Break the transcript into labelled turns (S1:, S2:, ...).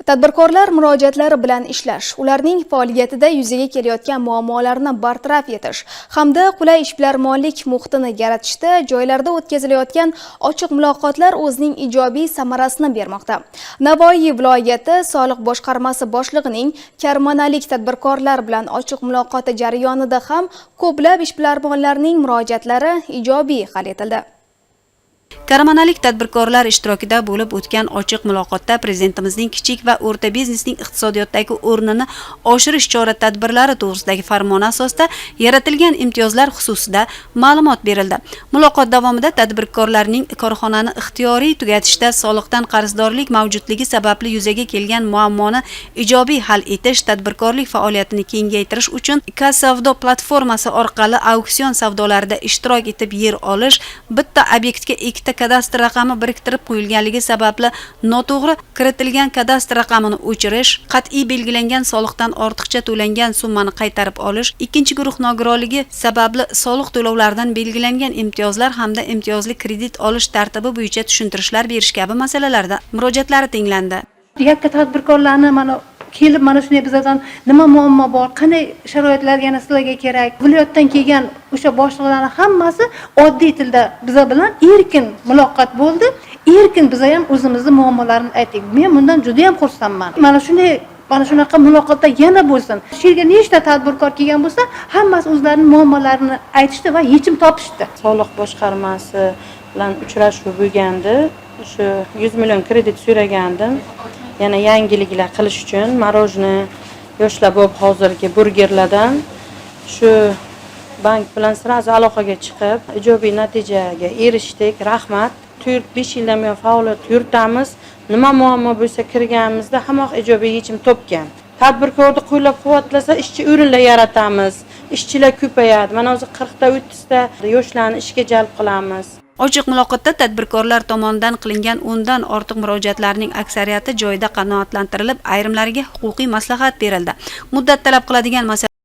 S1: Tadbirkorlar murojaatlari bilan ishlash, ularning faoliyatida yuzaga kelayotgan muammolarni bartaraf etish hamda qulay ishbilarmonlik muhitini yaratishda joylarda o'tkazilayotgan ochiq muloqotlar o'zining ijobiy samarasini bermoqda. Navoiy viloyati soliq boshqarmasi boshlig'ining karmanalik tadbirkorlar bilan ochiq muloqoti jarayonida ham ko'plab ishbilarmonlarning murojaatlari ijobiy hal etildi.
S2: Karmanalik tadbirkorlar ishtirokida bo'lib o'tgan ochiq muloqotda Prezidentimizning kichik va o'rta biznesning iqtisodiyotdagi o'rnini oshirish chora-tadbirlari to'g'risidagi farmoni asosida yaratilgan imtiyozlar xususida ma'lumot berildi. Muloqot davomida tadbirkorlarning korxonani ixtiyoriy tugatishda soliqdan qarzdorlik mavjudligi sababli yuzaga kelgan muammoni ijobiy hal etish, tadbirkorlik faoliyatini kengaytirish uchun K-savdo platformasi orqali auksion savdolarida ishtirok etib yer olish, bitta obyektga ikkita kadastr raqami biriktirib qo'yilganligi sababli noto'g'ri kiritilgan kadastr raqamini o'chirish, qat'iy belgilangan soliqdan ortiqcha to'langan summani qaytarib olish, ikkinchi guruh nogironligi sababli soliq to'lovlaridan belgilangan imtiyozlar hamda imtiyozli kredit olish tartibi bo'yicha tushuntirishlar berish kabi masalalarda murojaatlari tinglandi.
S3: Yakka tadbirkorlarni mana kelib, mana shunday bizadan nima muammo bor, qanday sharoitlar yana sizlarga kerak, viloyatdan kelgan o'sha boshliqlarni hammasi oddiy tilda biza bilan erkin muloqot bo'ldi. Erkin biza ham o'zimizni muammolarimizni aytdik. Men bundan juda yam xursandman. Mana shunday, mana shunaqa muloqotlar yana bo'lsin. Shu yerga nechta tadbirkor kelgan bo'lsa, hammasi o'zlarini muammolarini aytishdi va yechim topishdi.
S4: Soliq boshqarmasi bilan uchrashuv bo'lgandi. Shu 100 million kredit so'ragandim, yana yangiliklar qilish uchun, мороженое, yoshlar bo'lib hozirgi burgerlardan. Shu bank bilan сразу aloqaga chiqib, ijobiy natijaga erishdik, rahmat. 4-5 yildan buyon faoliyat yuritamiz. Nima muammo bo'lsa, kirganimizda hamma ijobiy yechim topgan. Tadbirkorni qo'llab quvvatlasa, ishchi o'rinlar yaratamiz, ishchilar ko'payadi. Mana hozir 40 ta, 30 ta yoshlarni ishga jalb qilamiz.
S2: Ochiq muloqotda tadbirkorlar tomonidan qilingan 10 dan ortiq murojaatlarning aksariyati joyida qanoatlantirilib, ayrimlariga huquqiy maslahat berildi. Muddat talab qiladigan masalalar